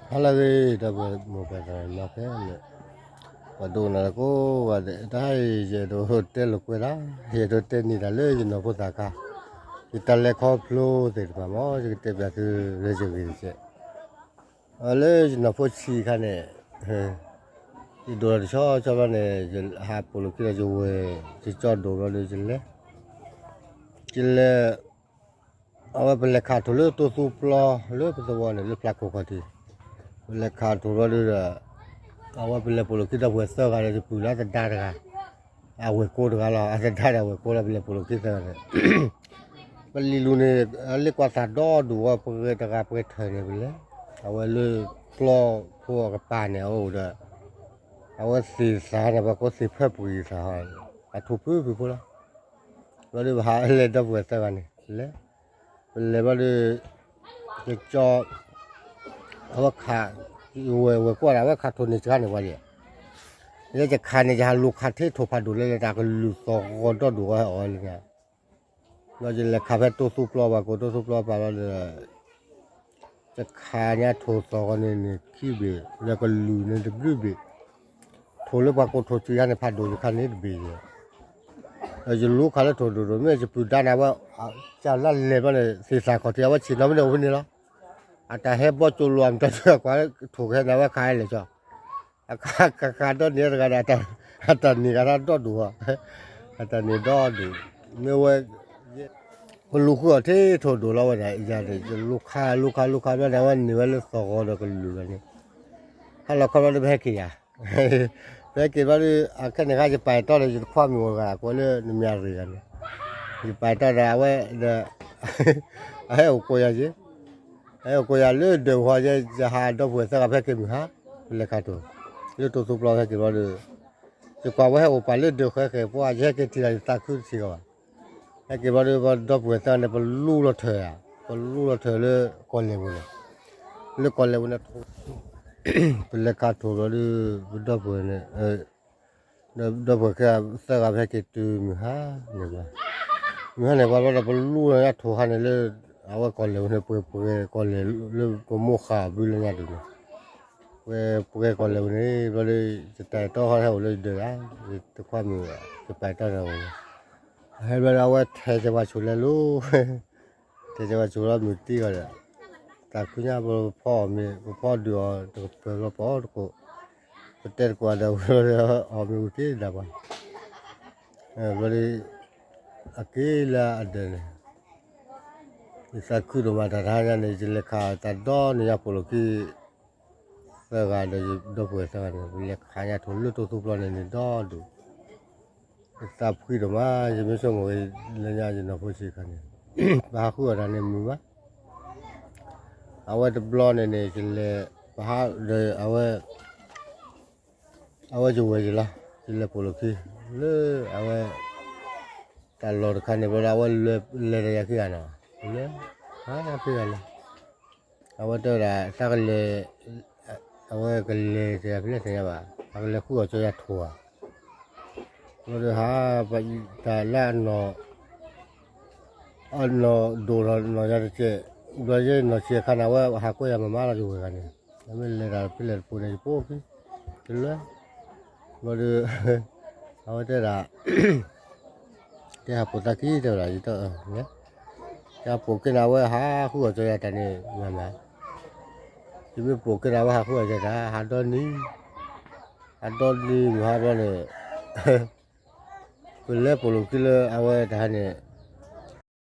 ဟါလၢအဂ့ၤ ဒီပုၢ်ဝဲၢ်မိၢ်ပၢ်သရၣ်သမါခဲလၢာ်, ပှၤဒိကနၣ်တၢ်ကိးဂၤဒဲး, တဟါအံၤ ယအဲၣ်ဒိးတဲလိာ်ကွဲဒၣ်, ယအဲၣ်ဒိးတဲန့ၢ်တၢ်လၢယနီၢ်ဖိသၣ်ခါ, ယတၢ်လဲၤခီဖျိသ့ၣ်တဖၣ်မ့ၢ် ယကတဲပျးသုလၢယဂ့ၢ်တက့ၢ်. လၢယနီၢ်ဖိဆံးခါန့ၣ်, ယဒိၣ်ထီၣ်တဆီဆီဘျီန့ၣ် ယဟးပိာ်လိာ်ခံဒီးယဝဲၢ် ယကၠီဒိၣ်ဘျီဒီးယလဲၤ, ယလဲၤ အဝဲပလဲၤခးထိၣ်လၢတိသူပျီ လၢပသဝီန့ၣ် လၢဖျးခိၣ်ခီၣ်ထံး, ပလဲၤခးထိၣ်ဘျီဒီး အဝဲပလဲၤပိာ်လိာ်ခံဒီပုၢ်ဝဲၢ်သၢဂၤဒီး ယပုၢ်လၢအသဒါတဂၤ, အဝဲၢ်ကိတဂၤလီၤ, အသဒါဒီးအဝဲၢ်ကိလၢပလဲၤပိာ်လိာ်ခံသၢဂၤန့ၣ်, ပလံၤလူၤန့ၣ် လၢကွၢ်သးဒီဒိၣ်ဝဲ ပှဲၤတဂၤပှဲၤထၢၣ်န့ၣ်ပလဲၤ, အဝဲလၢပျီဖိအကပၤန့ၣ် အဝဲအိၣ်ဒီး အဝဲသ့ၣ်သၣ်န့ၣ် ပှၤကိးသ့ၣ်ဖၢပှံၤသၣ်, အထိၣ်ဖုဖုဖိလီၤ. ဘျီဒီးပဟးလဲၤဒီပုၢ်ဝဲၢ်သၢဂၤန့ၣ် လဲၤ, ပလဲၤဘျီဒီး ကၠီ အဝဲခး, ဝဲၢ်ဝဲၢ်ကိဒီး အဝဲခးထိၣ်န့ၢ်စှၤန့ၢ်ပှၤဒံး, ယဲယခးန့ၢ် ယဟးလူၤခးထံထိၣ်ဖးဒိၣ်လၢ တၢ်ကလုၢ်သီၣ်ဂီၤဒီဒိၣ်ဝဲအီၤလၢညါ, ဘျီယလဲၤခးဖဲတိသူပျီ ပှၤကိးတိသူပျီပာ်ဘျီဒီး ယခးညါထိၣ်သီၣ်ဂီၤန့ၣ်န့ၣ်ခံဘ့ၣ် လၢကလုၢ်န့ၣ်တဘျုးဘ့ၣ်, ထိၣ်လၢပှၤကိးထိၣ်စံးယါန့ၣ် ဖးဒိၣ်ယခါန့ၣ်တဘ့ၣ်ယဲ, ဒီးယလူၤခးလၢထိၣ်ဒိၣ်ဒိၣ် မ့ၢ်ယပုၢ်ဒါန့ၣ် အဝဲ ကၢ်လၢလဲၤဘျီန့ၣ် သ့ၣ်သၣ်ခီၣ်ထံး အဝဲဆ့ၣ်နီၤမ့ၢ်န့ၣ်အိၣ်ဖဲန့ၣ်လီၤ. အတၢ်ဟဲဘီကၠိလိာ်အမတၤတကွၢ် ထိၣ်ကဟဲန့ၣ် အဝဲခးဟဲလဲၣ်ကၠီ, အခါခါဒီးန့ၣ်တဂၤဒီး အတၢ်န့ၢ်ဂၤဒီဒိၣ်, အတၢ်န့ၢ်ဒီဒိၣ်, မ့ၢ်ဝဲ ပလူၤဃုအီၤထံထိၣ်ဒိၣ်လီၤဝဲဒၣ်, ယလူၤခးလူၤခးလူၤခးဘျီန့ၣ် အဝဲန့ၢ်ဝဲလၢသီၣ်ဂီၤဒီးကလုၢ်လီၤန့ၣ်, ဟါလီၤခီဘျီဒီးပဟဲက့ၤယၤ, ပဟဲက့ၤဘျီဒီး အခဲန့ၣ်ခါ ယပာ်တီဒီးယတခွါမုၣ်အိၣ်တဂၤ ကိးလၢနမံၤအရ့ၣ်ဂၤန့ၣ်, ယပာ်တီဒီးအဝဲဒီး အဟဲအိၣ်ကိးယၤက့ၤ, အဟဲအိၣ်ကိးယၤလၢဒၢးဝီၤယဲ ယဟးဒီပုၢ်ဝဲၢ်သၢဂၤ ပဟဲက့ၤမုၢ်ဟါ, ပလဲၤခးထိၣ်, လၢတိသူပျီ ပဟဲက့ၤဘျီဒီး ယကွၢ်ဝဲဟဲအိၣ်ပာ်လၢဒၢးဃဲဃဲ ပှၤယဟဲက့ၤထံၣ်ဒီးယသးခုတဆံးဂီၤဘၣ်, ဟဲက့ၤဘျီဒီး ပဒီပုၢ်ဝဲၢ်သၢဂၤန့ၣ် ပလူလီၤထၢၣ်ဧါ, ပလူလီၤထၢၣ်လၢကီၢ်လဲၢ်ပူၤန့ၣ်, လၢကီၢ်လဲၢ်ပူၤန့ၣ် ပလဲၤခးထိၣ်ဘျီဒီး ပဒီပုၢ်ဝဲၢ်န့ၣ် ဒီပုၢ်ဝဲၢ်ခဲသၢဂၤ ပဟဲက့ၤတုၤမုၢ်ဟါန့ၢ်ပှၤ, မုၢ်ဟါန့ၢ်ပှၤဘျီဒီး ပလူလီၤညါထိၣ်ခါန့ၣ်လၢ အဝဲကီၢ်လဲၢ်ပူၤန့ၣ် ပှဲၤပှဲၤကီၢ်လဲၢ်လၢ ပမိၢ်ဃၢ်ဘုလၢညါဒ်န့ၣ်, ပှဲၤပှဲၤကီၢ်လဲၢ်ပူၤန့ၣ် ဘျီဒီး ယတၢ်အဲၣ်တီဟီဟဲအိၣ်လၢယဒၢးဧါ, ယတခွါမုၣ် ယပာ်တီဒီးအဝဲ, ဟဲဘျီဒီး အဝဲထဲးက့ၤပှၤဆိၣ်လဲလိၤ ထဲးက့ၤပှၤဆိၣ်လီၤမုၢ်တံၢ်ဂီၤဒီး, သးခုညါ ပဖီအီၣ်မ့ၤ ပဖီဒုးအီၤတကပၤလီၤ ပအီၣ်တကိး, ပတဲတကိးဒီးဝဲ အီၣ်မ့ၤဝံၤက့ၤဒၣ်ပှၤ, ဘျီဒီး အက့ၤလၢအဒၢးန့ၣ်, ယသးခုဒိၣ်မး တၢ်တဟါညါန့ၣ် ယလဲၤခးတၢ်ဒီနံၤညါပိာ်လိာ်ခံ သၢဂၤဒီးယဒီပုၢ်ဝဲၢ်သၢဂၤန့ၣ် ပလဲၤခးညါထိၣ်လၢတိသူပျီန့ၣ်န့ၣ်ဒီဒိၣ်, ယသးဖှံဒိၣ်မး ယမ့ၢ်ဆိကမိၣ်ဂ့ၤလၢညါယနီၢ်ဖိဆံးခါန့ၣ်, ပဟးဃုအီၣ်တၢ်န့ၣ်မုာ်မး, အဝဲတဘျီန့ၣ်န့ၣ် ယလဲၤ ပဟးဒီးအဝဲ အဝဲယဝဲၢ်ယလီၤ, ယလဲၤပိာ်လိာ်ခံ လၢအဝဲ တၢ်လီၢ်တခါန့ၣ် ဘျီဒီး အဝဲလဲၤဒီးယၤခံဂၤနီၤ, လဲၤ ဟးခံဂၤလီၤ, အဝဲတဲဝဲဒၣ် သးကလဲၤ အဝဲကလဲၤတဖျဲၣ်သ့ၣ်ညါဘၣ်, အကလဲၤဃုအီၣ်ကၠီယၤထိၣ်ဧါ, ဘျီဒီးဟး တၢ်လၢအနီၢ် အနီၢ်ဒိၣ်ဒီးနီၢ်ယၤတကဲး, ဘျီယဲနီၢ်ဆံးအခါန့ၣ် အဝဲဟးကွဲယၤမၤမၤလီၤယဝဲၢ်ဂၤန့ၣ်, အမ့ၢ်လဲၤတၢ်ဖဲလဲၣ်တပူၤန့ၣ် ယပိာ်ခံ တလၢ, ဘျီဒီး အဝဲတဲဒၣ် တဲဟးပိာ်သးခံတဲဝဲဒၣ် ယတအၢၣ်, တၢ်ပိာ်က့ၤန့ၣ် အဝဲဟးဃုအီၣ်ကၠီယၤတၢ်န့ၣ်မၤမၤ, ယမ့ၢ်ပိာ်က့ၤန့ၣ် အဝဲဟးဃုအီၣ်ကၠီတၢ် ဟးဒီနံၤ, ဟးဒီနံၤမုၢ်ဟါဘျီန့ၣ် ပလဲၤပိာ်လိာ်ခံလၢအဝဲတဟါန့ၣ်